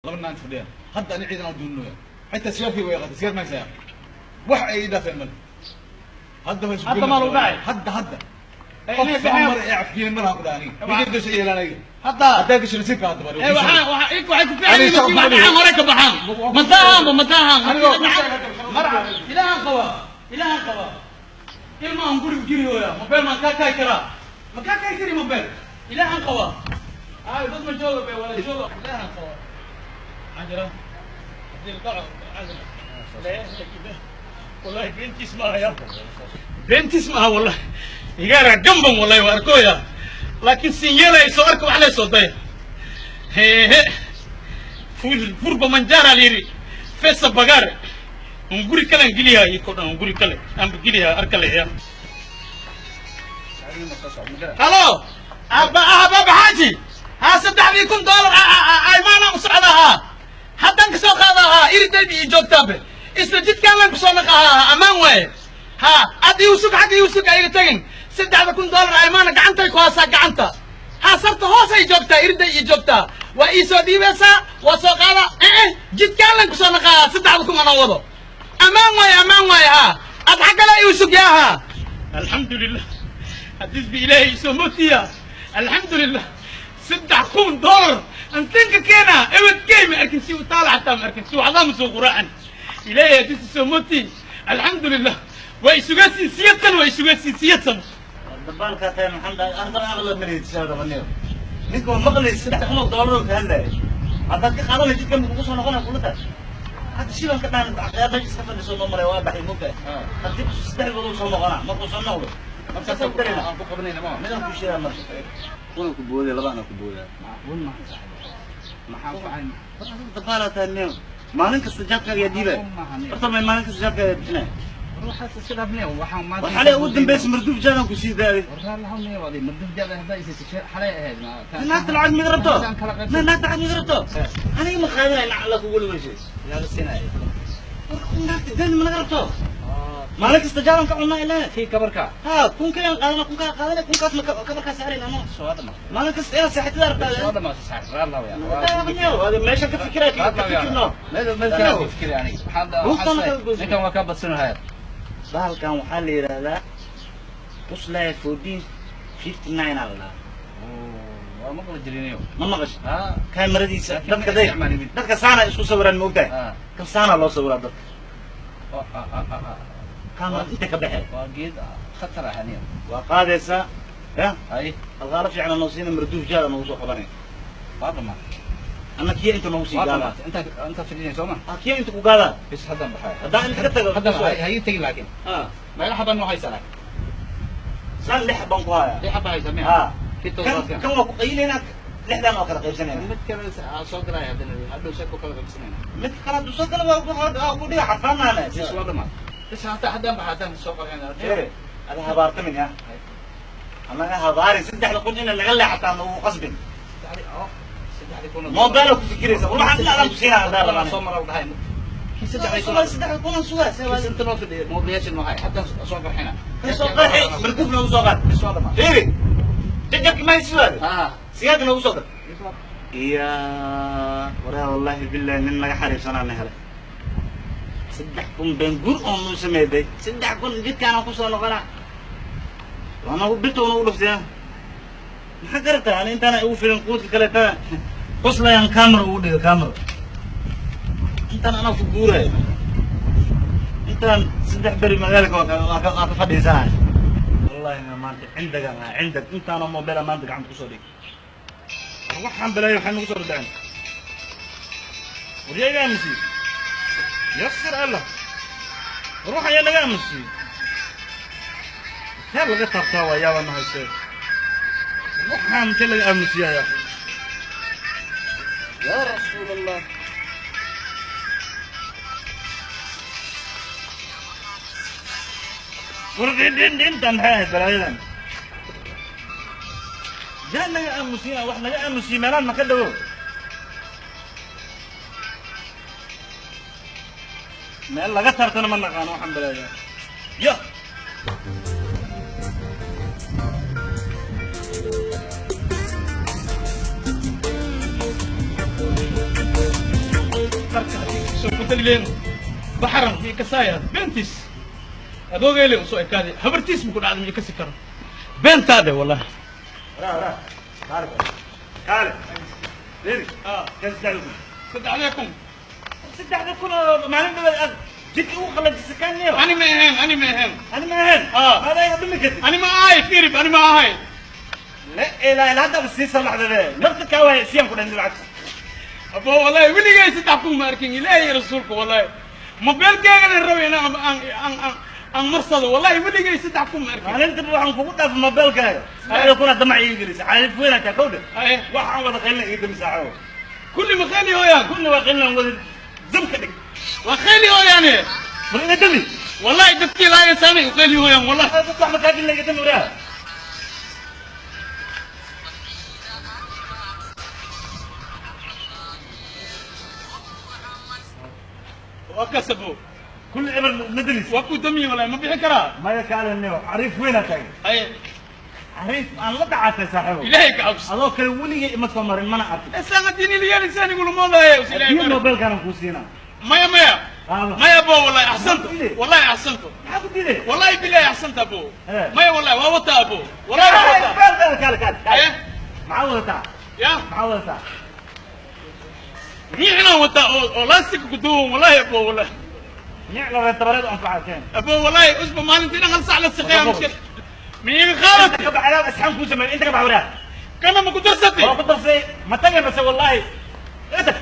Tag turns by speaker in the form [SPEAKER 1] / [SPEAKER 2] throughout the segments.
[SPEAKER 1] Laba naan fadhiyaan hadda ani ciidan aan duulinaya xitaa siyaarkii way qaaday siyaar ma haysaa wax ay ii dhaafeen male hadda ma
[SPEAKER 2] Hadda ma lagu dhacay?
[SPEAKER 1] Hadda hadda
[SPEAKER 2] Ee,
[SPEAKER 1] qof
[SPEAKER 2] inay
[SPEAKER 1] soo
[SPEAKER 2] bixiyaan-
[SPEAKER 1] maray ee afkiin malaha ku dhaani mid gasho yeelanaya
[SPEAKER 2] Hadda
[SPEAKER 1] haddaa gasho nasiibka hadda bari
[SPEAKER 2] ee waxaa waxa ik waxay ku fiican
[SPEAKER 1] Ani
[SPEAKER 2] yihiin
[SPEAKER 1] shaqo
[SPEAKER 2] markii wax
[SPEAKER 1] ma lihi.
[SPEAKER 2] dhacaan hore ka baxaan mataahanba mataahan
[SPEAKER 1] Anigoo-
[SPEAKER 2] marca ilaahan qaba ilaahan qaba ilmahan guriga giri hooya mobeel maan kaa kaay karaa ma kaa kaay kari mobeel ilaahan qaba ay dad ma jooga be wala jooga ilaahan qaba maxaa jira haddii la dhaco والله بنتي اسمها يا بنتي اسمها والله يقرا جنبهم والله واركويا لكن سنيلا يسو اركب على صوتي هي هي furba manjara layiri fesa bagaare un guri kale aan geliyaa iyo kodhan un guri kale aan geliyaa arkalaya halo abba abba xaaji ha $3,000 aymaana u socdaa ha haddaan kasoo qaadaa ha iridaybi ii joogtaabe isla jidkaan laan kusoo naqa ha ammaan waaye ha ad iusug xagga iusug ayaga tegin $3,000 aymaana gacantay ku haasaa gacanta ha sarta hoos ay joogtaa iriday ii joogtaa waa ii soo dhiibaysaa waa soo qaada eh jidkaan laan kusoo naqaa 3,000 anoo wado ammaan waaye ammaan waaye ha ad xaggala iusug yaa ha alxamdulilah حديث بإلهي سموتيا الحمد لله $3,000 أنتنك كينا إبت كيمي أركن سيو طالع حتى أركن سيو عظام سو قرآن إلهي حديث سموتي الحمد لله وإسوغاسين سيئة وإسوغاسين سيئة
[SPEAKER 3] dabaalka tahay maxaan dhahay ardan aqla mareedsada banneeyo ninka waa maqlay $3,000 oo ka hadlaya haddaad ka qaadanay jidka ma kugu soo noqonaya kula tahay hadda shiban ka dhaan aqyaar meesha iska fadhiso noo maray waa baxay mugta tartiib saddex bilood uu soo noqonaa markuu soo noqdo
[SPEAKER 1] markaas aan ku qabanayna ma
[SPEAKER 3] midaan ku sheegaa marka kuna ku booday laba ana ku boodaa
[SPEAKER 1] maxaa ku cayn
[SPEAKER 3] dabaalaa tahay neew maalin kasta jaadkaaga yaa dhiibaya horta may maalin kasta jaadkaaga yaa bixinaya
[SPEAKER 1] ruuxaas iska dhaafnay waxaan maanta
[SPEAKER 3] waxaa ugu dambaysa marduuf jaadan ku sii daaday naagta lacag mid rabto naagta lacag mid rabto aniga ma qaadanay lacag kugu lumaysay naagta deni ma naga rabto maalin kasta jaadan ka cunaa ilaa ha kunkaan qaadana kunkaa qaadana kunkaas ma kabarkaa saarayna ano maalin kasta inaad saaxiibtada rabtaa meesha ka fikiraya ka fikirno bahalkan waxaa la yidhaahdaa quslaya 1459 aa la dhahaa ma maqasho kaamaradiisa dadka day dadka saana isku sawiraan ma ogtahay kan saana loo sawiraa dadka kaamarad inta ka baxee waa qaadaysaa ya alqaalo fiican noo siina marduuf jaada noogu soo qabanay anna kiya inta noogu sii gaadaa kiya inta ku gaadaa haddaan inta ka tago saan lix baan ku hayaa ha kan waa ku qaylaynaa lixdan oo kala qaybsanayna mid kale hadduu soo gala waa ku dhiga xarfaanaana ada habaartamin ya anaga habaarin 3,000 ina naga leexataa nagu qasbin moobeela ku fikiraysa war waxaan dhinac ku siinaa haddaan rabaan 3,000 sugaa soo qarxi marduuf noogu soo qaad fiiri jajabki ma haysiwaade sigaarka noogu soo dar iya waraa wallaahi billahi nin naga xariifsanaana helay 3,000 been gur oo nuu sameeyday 3,000 jidkaana kusoo noqonaa waa nagu birta unagu dhuftay maxaa garataa ani intaana igu filin quudka kaleetana qoslayaan camera ugu dhiga camera intaan anaa ku guuraayo intaan 3 beri magaalka waa ka fadhiisanahay wallahi ma maanta cindagaan ahaa cindag intaanoo mobeela maanta gacanta kusoo dhig war waxaan bilaayay waxay nagu soo dhadhaceen war yaa iga aamusiyey yasir allah war waxaan yaa naga aamusiyey intee laga taabtaa waa yaabaa na haystee waxaan intee laga aamusiyaa yaa yaa rasuul allah war intaan maxay ahayd balaayadan yaa naga aamusiyna wax naga aamusiyey meelaan ma ka dhawo meel laga tartana ma naqaano waxaan balaayaa ya
[SPEAKER 2] لين بحرم في كسايا بنتيس أدوغي لي وسوء كادي هبرتيس مكون عدم يكسكر بنت هذا والله
[SPEAKER 3] را را تعال تعال ليش كان
[SPEAKER 2] سد عليكم
[SPEAKER 3] سد عليكم معلم جيت وخلت السكان ليه
[SPEAKER 2] انا ما اهم انا ما اهم
[SPEAKER 3] انا ما اهم هذا يضمك
[SPEAKER 2] انا ما هاي فيرب انا ما هاي
[SPEAKER 3] لا لا لا هذا بس يصلح هذا نفسك هو سيام كنا نلعب
[SPEAKER 2] ابو والله ولي جاي ستحكم ماركين الهي رسولك والله موبايل كان الروي انا ان ان ان مرصد والله ولي جاي ستحكم ماركين
[SPEAKER 3] انا انت waxaan kugu dhaaf mobilkaaga sidoo kuna damac ii gelis xalif weyn ta kowda waxaan wada qeylna ii damsaaco
[SPEAKER 2] kulli ma khali hooyaan
[SPEAKER 3] kulli waa qeylna wada zamka dhig
[SPEAKER 2] وخلي هو يعني
[SPEAKER 3] مرينا دمي
[SPEAKER 2] والله دبكي لا يسامي وخلي هو يعني والله
[SPEAKER 3] تطلع مكان اللي قدام وراه
[SPEAKER 2] وكسبوا
[SPEAKER 3] كل عبر ندرس
[SPEAKER 2] وكو دمي ولا ما بيحكرا
[SPEAKER 3] ما يكال انه عريف وين تاي
[SPEAKER 2] اي
[SPEAKER 3] عريف انا لا دعت صاحبه
[SPEAKER 2] الهيك عبس
[SPEAKER 3] adoo kale weligay ima soo marin mana arkin
[SPEAKER 2] اسان ديني لي لسان يقولوا ما لا
[SPEAKER 3] يا موبايل كان كوسينا
[SPEAKER 2] مايا مايا ما يا ابو والله احسنت والله احسنت والله بالله احسنت ابو ما والله ووتا ابو والله
[SPEAKER 3] ووتا قال قال معوضة
[SPEAKER 2] يا
[SPEAKER 3] معوضة
[SPEAKER 2] نحن وتا لاستيك قدوم والله يا ابو والله
[SPEAKER 3] نعلى التبرد انفعتين
[SPEAKER 2] ابو والله اصبر ما انت خلص على السقيا مشكل مين خالد
[SPEAKER 3] انت كبع اسحان كوسه انت كبع وراه
[SPEAKER 2] كما ما كنت رصتي
[SPEAKER 3] ما كنت رصتي ما تجي بس والله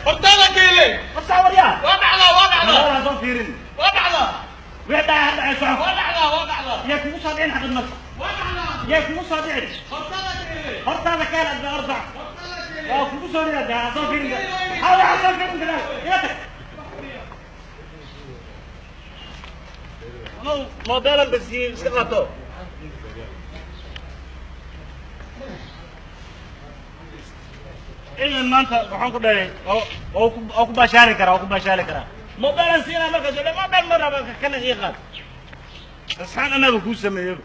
[SPEAKER 2] hortaada geele
[SPEAKER 3] hortaa waryaa
[SPEAKER 2] waa dhacdaa waa dhacdaa
[SPEAKER 3] waa soo fiirin
[SPEAKER 2] waa dhacdaa
[SPEAKER 3] wixii dhacay soo
[SPEAKER 2] waa dhacdaa waa dhacdaa
[SPEAKER 3] yaa kugu soo dhicin xaqad marka
[SPEAKER 2] waa dhacdaa
[SPEAKER 3] yaa kugu soo dhicin
[SPEAKER 2] hortaada geele
[SPEAKER 3] hortaada keel adna arbac waa kugu soo dhicin daa soo fiirin hada soo fiirin kala ila tag موبايل بس iska qaato إن maanta waxaan ku dhahay oo ku baashaari karaa oo ku baashaari karaa mobilan siina markaas oo mobil ma raba kana ii qaad asxaan anaga ku sameeyo.